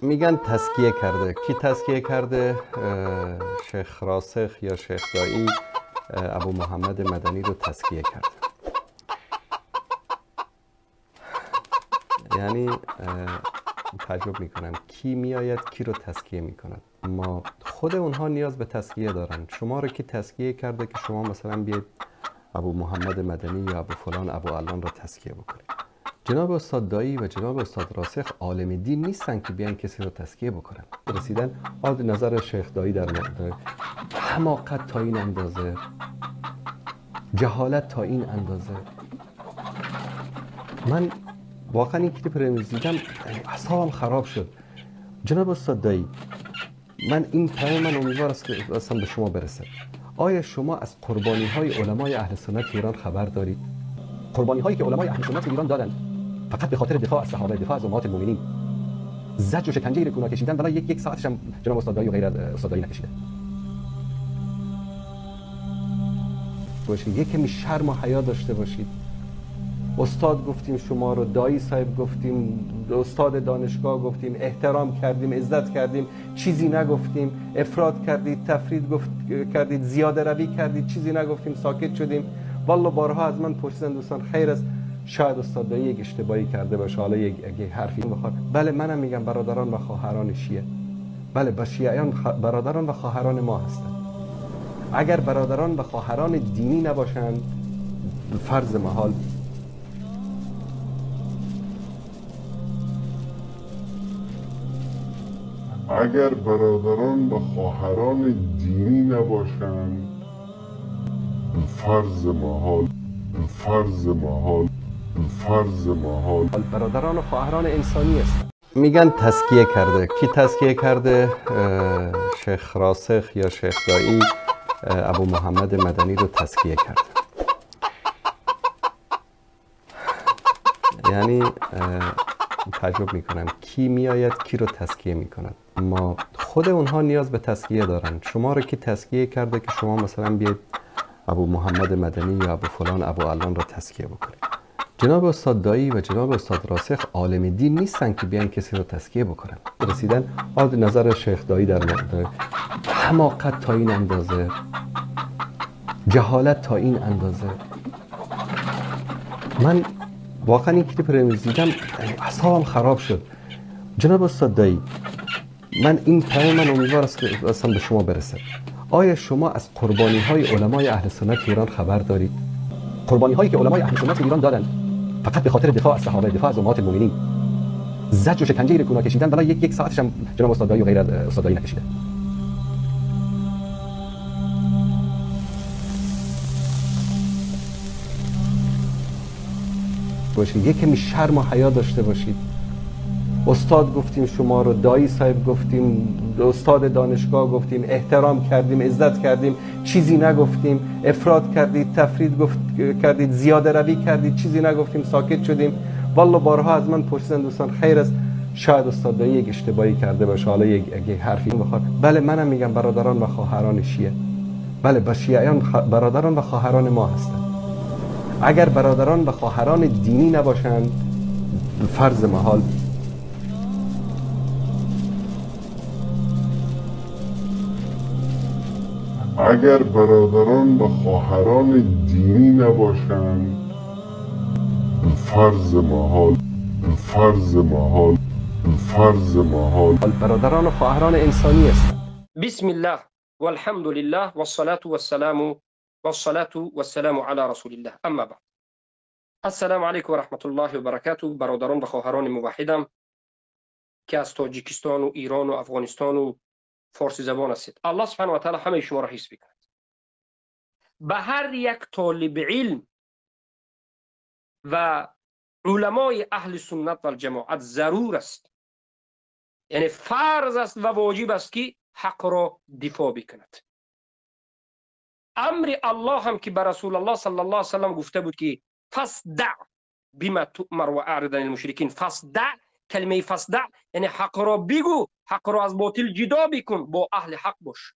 میگن تزکیه کرده. کی تزکیه کرده؟ شیخ راسخ یا شیخ دایی ابو محمد مدنی رو تزکیه کرده. یعنی تعجب میکنم کی میآید کی رو تزکیه میکند. ما خود اونها نیاز به تزکیه دارن. شما رو کی تزکیه کرده که شما مثلا بیاید ابو محمد مدنی یا ابو فلان ابو علان رو تزکیه بکنید؟ جناب استاد دایی و جناب استاد راسخ عالم دین نیستن که بیان کسی رو تزکیه بکنن. رسیدن آد نظر شیخ دایی در مورد حماقت تا این اندازه، جهالت تا این اندازه. من واقعا این کلیپ رو دیدم اعصابم خراب شد. جناب استاد دایی، من این پیام من امیدوار است که اصلا به شما برسه. آیا شما از قربانی های علمای اهل سنت ایران خبر دارید؟ قربانی هایی که علمای اهل سنت ایران دادند فقط به خاطر دفاع از صحابه، دفاع از امهات المؤمنین، زجر و شکنجه ای رو کشیدن، ولی یک ساعتش هم جناب استاد دایی و غیر از استاد دایی نکشیدن. باشید یکمی شرم و حیا داشته باشید. استاد گفتیم شما رو، دایی صاحب گفتیم، استاد دانشگاه گفتیم، احترام کردیم، عزت کردیم، چیزی نگفتیم، افراد کردید، تفرید گفت کردید، زیاده روی کردید، چیزی نگفتیم، ساکت شدیم. والله بارها از من پرسیدن دوستان، خیر است شاید استاد دایی یک اشتباهی کرده باشه، حالا یک حرفی بخواد. بله منم میگم برادران و خواهران شیعه، بله با شیعیان برادران و خواهران ما هستند. اگر برادران و خواهران دینی نباشند، فرض محال اگر برادران و خواهران دینی نباشند، فرض محال، فرض محال، فرض محال برادران و خواهران انسانی است. میگن تزکیه کرده. کی تزکیه کرده؟ شیخ راسخ یا شیخ دایی ابو محمد مدنی رو تزکیه کرده. یعنی تعجب میکنم کی میآید کی رو تزکیه میکند. ما خود اونها نیاز به تزکیه دارن. شما رو کی تزکیه کرده که شما مثلا بیاید ابو محمد مدنی یا ابو فلان ابو علان رو تزکیه بکنید؟ جناب استاد دایی و جناب استاد راسخ عالم دین نیستن که بیان کسی رو تزکیه بکنن. رسیدن آد نظر شیخ دایی در مورد حماقت تا این اندازه، جهالت تا این اندازه. من واقعا این کلیپ رو دیدم اعصابم خراب شد. جناب استاد دایی، من این پیام من امیدوار است که اصلا به شما برسه. آیا شما از قربانی های علمای اهل سنت ایران خبر دارید؟ قربانی هایی که علمای اهل سنت ایران دادند فقط به خاطر دفاع از صحابه، دفاع از امهات المؤمنین، زجر و شکنجه ای رو کشیدن، ولی یک ساعتش هم جناب استاد دایی و غیر از استاد دایی نکشیدن. باشید یکمی شرم و حیا داشته باشید. استاد گفتیم شما رو، دایی صاحب گفتیم، استاد دانشگاه گفتیم، احترام کردیم، عزت کردیم، چیزی نگفتیم، افراد کردید، تفرید گفت کردید، زیاده روی کردید، چیزی نگفتیم، ساکت شدیم. والله بارها از من پرسیدن دوستان، خیر است شاید استاد دایی یک اشتباهی کرده باشه، حالا یک حرفی بخواد. بله منم میگم برادران و خواهران شیعه، بله با شیعیان برادران و خواهران ما هستند. اگر برادران و خواهران دینی نباشند، فرض محال اگر برادران و خواهران دینی نباشند، فرض محال، فرض محال، فرض محال برادران و خواهران انسانی است. بسم الله والحمد لله والصلاة والسلام علی رسول الله، اما بعد. السلام علیکم و رحمت الله و برکاته. برادران و خواهران موحدم که از تاجیکستان و ایران و افغانستان و فارسی زبان هستید، الله سبحانه و تعالی همه شما را حفظ بکند. به هر یک طالب علم و علمای اهل سنت و الجماعت ضرور است، یعنی فرض است و واجب است که حق را دفاع بکند. امر الله هم که به رسول الله صلی الله علیه وسلم گفته بود که فاصدع بما تؤمر و اعرض عن المشرکین. فاصدع، کلمه فاصدع یعنی حق را بگو، حق را از باطل جدا بکن، با اهل حق باش.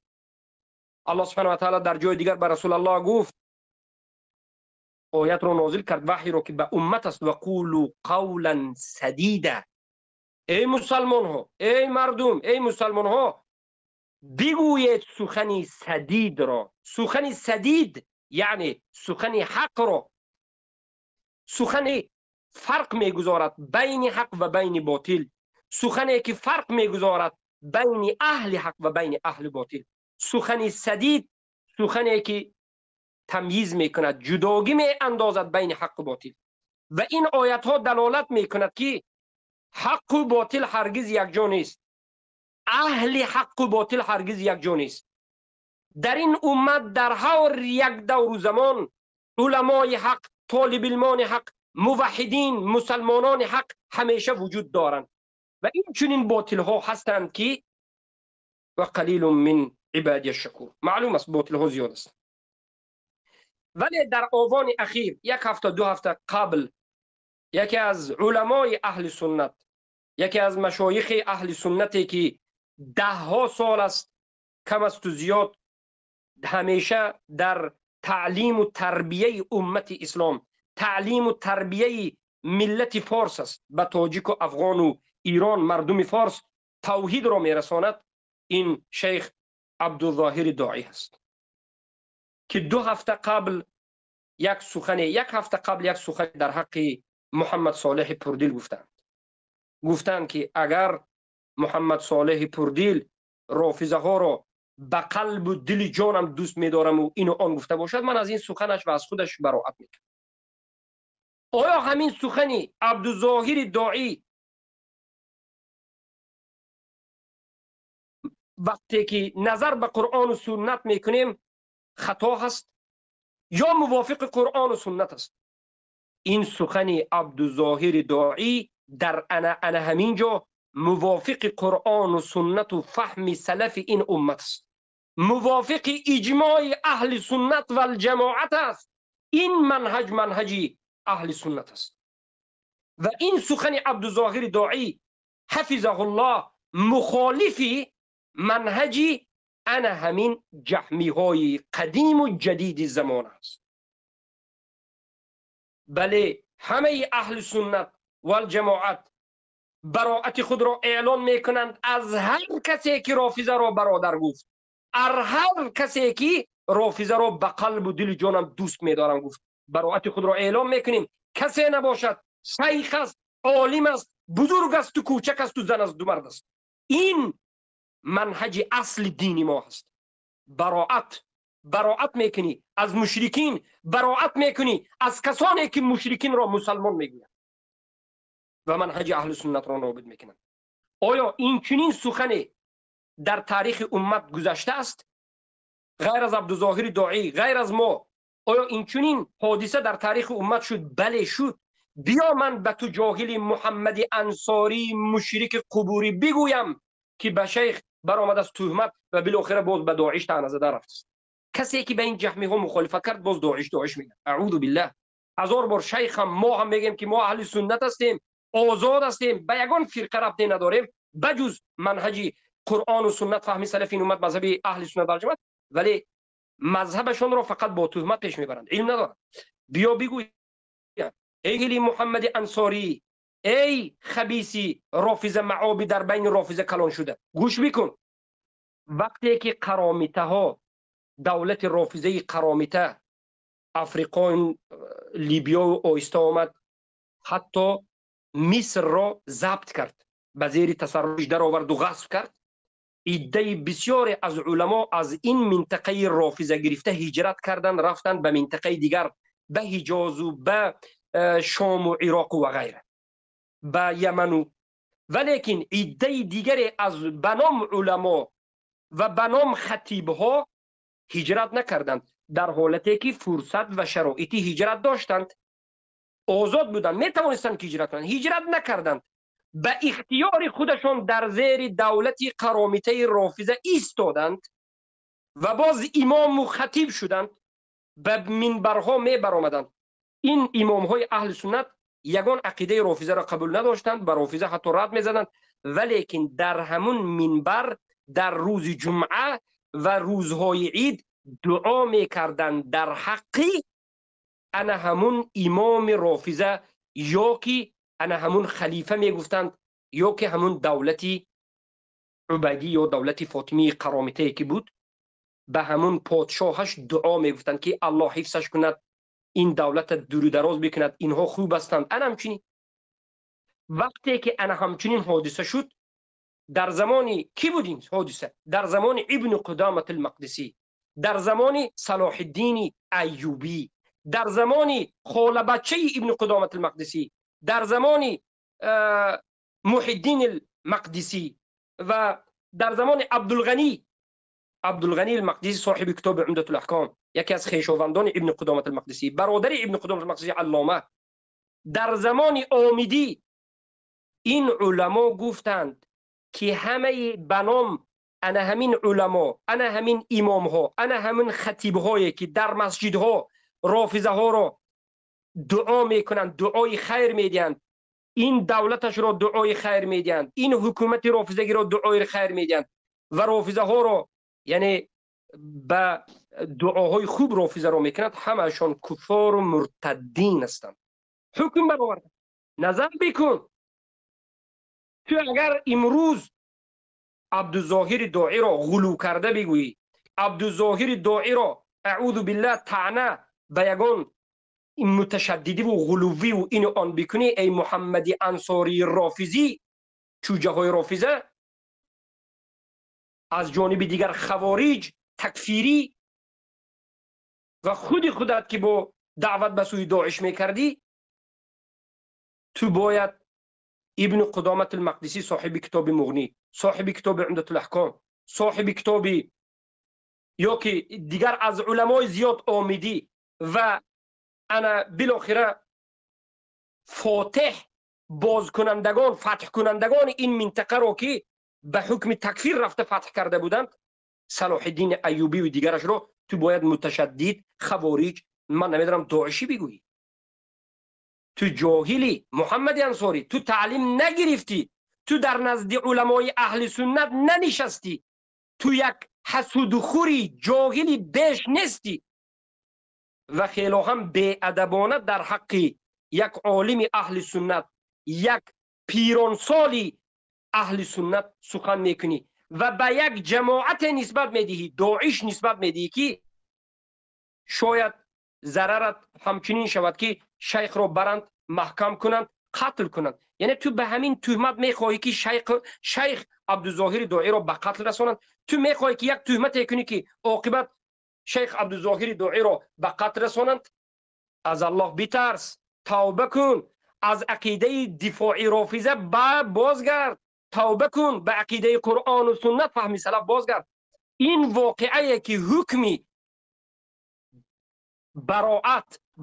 الله سبحانه و تعالی در جای دیگر به رسول الله گفت، آیت را نازل کرد، وحی را که به امت است، و قولوا قولا سدیدا، Эй мусалмонҳо, эй мардум, эй мусалмонҳо, бигӯед сухани садидро. Сухани садид яъне сухани ҳақро, сухане фарқ мегузорад байни ҳақ ва байни ботил, сухане ки фарқ мегузорад байни аҳли ҳақ ва байни аҳли ботил. Сухани садид сухане ки тамйиз мекунад, ҷудогӣ меандозад байни ҳаққу ботил. Ва ин оятҳо далолат мекунад, ки ҳаққу ботил ҳаргиз якҷо нест, аҳли ҳаққу ботил ҳаргиз якҷо нест. Дар ин уммат дар ҳар як давру замон уламои ҳақ, толибилмони ҳақ, муваҳҳидин, мусалмонони ҳақ ҳамеша вуҷуд доранд ва инчунин ботилҳо ҳастанд, ки ва қалилун мин ибадия шакур. Маълум аст, ботилҳо зиёд аст. Вале дар овони ахир, як ҳафта, 2 ҳафта қабл, яке аз уламои аҳли суннат, яке аз машоихи аҳли суннате, ки даҳҳо сол аст, кам асту зиёд, ҳамеша дар таълиму тарбияи уммати ислом, таълиму тарбияи миллати форс аст, ба тоҷику афғону эрон, мардуми форс тавҳидро мерасонад, ин шейх Абдузоҳири Доӣ аст, ки 2 ҳафта қабл як сухане, як ҳафта қабл як сухане дар ҳаққи Муҳаммад Солеҳи Пурдил гуфтанд. Гуфтанд, ки агар Муҳаммад Солеҳи Пурдил рофизаҳоро ба қалбу дили ҷонам дӯст медораму ину он гуфта бошад, ман аз ин суханаш ва аз худаш бароат мекунам. Оё ҳамин сухани Абдузоҳири Доӣ вақте ки назар ба Қуръону суннат мекунем хато ҳаст ё мувофиқи Қуръону суннат аст? Ин сухани Абдузоҳири Доӣ дар ана ҳамин ҷо мувофиқи Қуръону суннату фаҳми салафи ин уммат аст, мувофиқи иҷмои аҳли суннат валҷамоат аст. Ин манҳаҷ манҳаҷи аҳли суннат аст. Ва ин сухани Абдузоҳири Доӣ ҳафизаҳуллоҳ мухолифи манҳаҷи ана ҳамин ҷаҳмиҳои қадиму ҷадиди замон аст. Бале, ҳамаи аҳли суннат валҷамоат бароати худро эълон мекунанд аз ҳар касе ки рофизаро бародар гуфт, аз ҳар касе ки рофизаро ба қалбу дили ҷонам дӯст медорам гуфт. Бароати худро эълон мекунем. Касе набошад, шайх аст, олим аст, бузург асту кӯчак асту зан аст, ду мард аст. Ин манҳаҷи асли дини мо ҳаст. Бароат, бароат мекунӣ аз мушрикин, бароат мекунӣ аз касоне ки мушрикинро мусалмон мегӯянд ва манҳаҷи аҳли суннатро нобуд мекунанд. Оё инчунин сухане дар таърихи уммат гузашта аст? Ғайр аз Абдузоҳири Доӣ, ғайр аз мо, оё инчунин ҳодиса дар таърихи уммат шуд? Бале, шуд. Биё ман ба ту ҷоҳили Муҳаммади Ансорӣ мушрики қубурӣ бигӯям, ки ба шайх баромадааст туҳмат ва билохира боз ба Доиш таъна зада рафтааст. Касе ки ба ин ҷаҳмиҳо мухолифат кард, боз Доиш Доиш мегӯяд. Аъузу биллаҳ. 1000 бор шайхам, мо ҳам мегӯем, ки мо аҳли суннат ҳастем, озод ҳастем, ба ягон фирқа рабте надорем ба ҷуз манҳаҷи Қуръону суннат, фаҳми салафи ин уммат, мазҳаби аҳли суннат валҷамоат, вале мазҳабашонро фақат бо туҳмат пеш мебаранд, илм надоранд. Биё бигӯй, эй гили Муҳаммади Ансорӣ, эй хабиси рофиза маоби дар байни рофиза калон шуда, гӯш бикун. Вақте ки қаромитаҳо, давлати рофизаи қаромита Африқо, Либиё оҳиста омад, ҳатто Мисрро забт кард, ба зери тасарруф дароварду ғасб кард, иддаи бисёре аз уламо аз ин минтақаи рофиза гирифта ҳиҷрат карданд, рафтанд ба минтақаи дигар, ба Ҳиҷозу ба Шому Ироқу ва ғайра, ба Яману. Валекин иддаи дигаре аз ба ном уламо ва ба ном хатибҳо ҳиҷрат накарданд, дар ҳолате ки фурсат ва шароити ҳиҷрат доштанд, озод буданд, метавонистанд ки ҳиҷрат кунанд, ҳиҷрат накарданд. Ба ихтиёри худашон дар зери давлати қаромитаи рофиза истоданд ва боз имому хатиб шуданд, ба минбарҳо мебаромаданд. Ин имомҳои аҳли суннат ягон ақидаи рофизаро қабул надоштанд, ба рофиза ҳатто рад мезаданд, валекин дар ҳамун минбар дар рӯзи ҷумъа ва рӯзҳои ид дуо мекарданд дар ҳаққи ана ҳамун имоми рофиза ё ки ана ҳамун халифа мегуфтанд. ё ки ҳамун давлати Убайдӣ ё давлати Фотимии Қаромитае ки буд, ба ҳамун подшоҳаш дуо мегуфтанд, ки Аллоҳ ҳифзаш кунад, ин давлата дуру дароз бикунад, инҳо хуб ҳастанд. Ана ҳамчунин вақте ки ана ҳамчунин ҳодиса шуд, дар замони кӣ буд ин ҳодиса? Дар замони Ибни Қудомат Алмақдисӣ, дар замони Салоҳиддини Айюбӣ, дар замони холабачаи Ибни Қудомат Алмақдисӣ, дар замони Муҳиддин Алмақдисӣ ва дар замони Абдулғанӣ, Абдулғанӣ Алмақдисӣ, соҳиби китоби Умдатул Аҳком, яке аз хешовандони Ибни Қудомат Алмақдисӣ, бародари Ибни Қудомат Алмақдисӣ аллома, дар замони Омидӣ ин уламо гуфтанд, ки ҳамаи ба ном ана ҳамин уламо, ана ҳамин имомҳо, ана ҳамин хатибҳое, ки дар масҷидҳо рофизаҳоро дуо мекунанд, дуои хайр медиҳанд, ин давлаташро дуои хайр медиҳанд, ин ҳукумати рофизагиро дуои хайр медиҳанд ва рофизаҳоро, яъне ба дуоҳои хуб рофизаро мекунанд, ҳамаашон куфору муртаддин ҳастанд. Ҳукм баровард. Назар бикун, ту агар имрӯз Абдузоҳири Доиро ғулӯ карда бигӯӣ, Абдузоҳири Доиро, аъузу биллаҳ, таъна ба ягон муташаддидиву ғулуввиву ину он бикунӣ, эй Муҳаммади Ансории рофизӣ, чӯҷаҳои рофиза, аз ҷониби дигар хавориҷ, такфирӣ ва худи худат, ки бо даъват ба сӯи Доиш мекардӣ, ту бояд Ибни Қудомат Алмақдисӣ, соҳиби китоби Муғнӣ, соҳиби китоби Умдатул Аҳком, соҳиби китоби ё ки дигар аз уламои зиёд Омидӣ ва ана билохира фотеҳ бозкунандагон, фатҳкунандагони ин минтақаро, ки ба ҳукми такфир рафта фатҳ карда буданд, Салоҳиддини Аюбиву дигарашро ту бояд муташаддид, хавориҷ, ман намедонам, доишӣ бигӯӣ. Ту ҷоҳилӣ, Муҳаммади Ансорӣ, ту таълим нагирифтӣ, ту дар назди уламои аҳли суннат нанишастӣ, ту як ҳасудхӯри ҷоҳили беш нестӣ ва хело ҳам беадабона дар ҳаққи як олими аҳли суннат, як пиронсоли аҳли суннат сухан мекунӣ ва ба як ҷамоате нисбат медиҳӣ, Доиш нисбат медиҳӣ, ки шояд зарарат ҳамчунин шавад, ки шайхро баранд, маҳкам кунанд, қатл кунанд. Яъне ту ба ҳамин туҳмат мехоҳӣ, ки шайх Абдузоҳири Доиро ба қатл расонанд. Ту мехоҳӣ, ки як туҳмате кунӣ, ки оқибат шайх Абдузоҳири Доиро ба қатл расонанд. Аз Аллоҳ битарс, тавба кун, аз ақидаи дифои рофиза ба бозгард, тавба кун, ба ақидаи Қуръону суннат, фаҳми салаф бозгард. Ин воқеае, ки ҳукми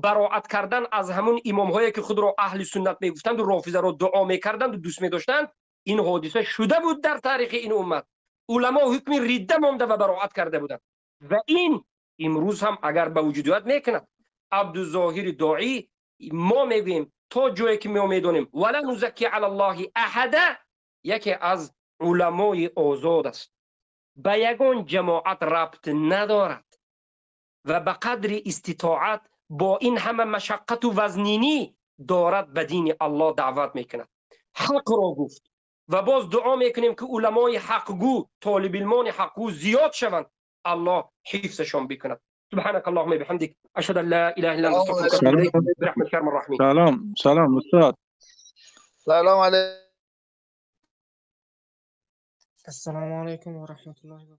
бароат кардан аз ҳамун имомҳое, ки худро аҳли суннат мегуфтанду рофизаро дуо мекарданду дӯст медоштанд, ин ҳодиса шуда буд дар таърихи ин уммат. Уламо ҳукми ридда монда ва бароат карда буданд ва ин имрӯз ҳам агар ба вуҷуд ояд, мекунад. Абдузоҳири Доӣ, мо мегӯем, то ҷое ки мо медонем, вала нузакки ала Аллоҳи аҳада, яке аз уламои озод аст, ба ягон ҷамоат рабт надорад ва ба қадри иститоат бо ин ҳама машаққату вазнинӣ дорад ба дини Аллоҳ даъват мекунад. Ҳақро гуфт ва боз дуо мекунем, ки уламои ҳақгӯ, толибилмони ҳақгӯ зиёд шаванд, Аллоҳ ҳифзашон бикунад. سبحانك اللهم بحمدك، اشهد ان لا اله الا انت، استغفرك واتوب اليك برحمتك يا ارحم الراحمين. سلام سلام استاد. سلام علیکم. السلام علیکم و رحمت الله.